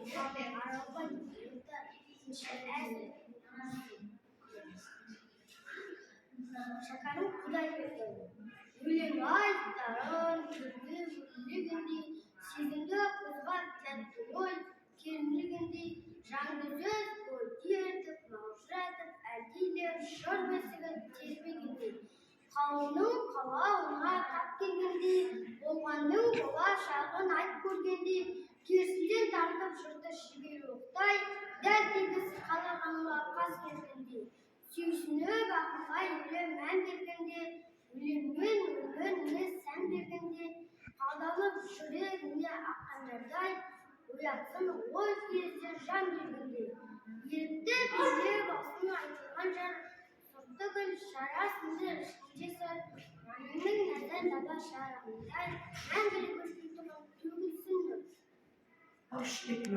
Аралбай X әсір. Шәкәрім Құдайбердіұлы. Өлең айт, дарын түрді өрлегендей, сезімді қозғап, тәтті ой кернегендей, жанды сөз бойды ертіп, маужыратып, әлдилеп, жыр бесігін тербегендей, қаланың қалауына тап келгендей, болғанның болашағын айт көргендей, керсілден тартып жырды шебер оқтай, дәл тегіс қалағанға қас келгендей, сүйсініп ақынға елі мән бергенде, өлеңмен өміріне сән бергенде, қадалып жүрегіне аққандардай, оятсын ой кезде жан бергенде, ерікті билеп алсын айтылған жар, сұрты гүл шара сынды ішінде сыр, жаныңның нәзір дала шарағындай, мәңгілік өшпейтұғын төгілсін нұр. Алшыбек.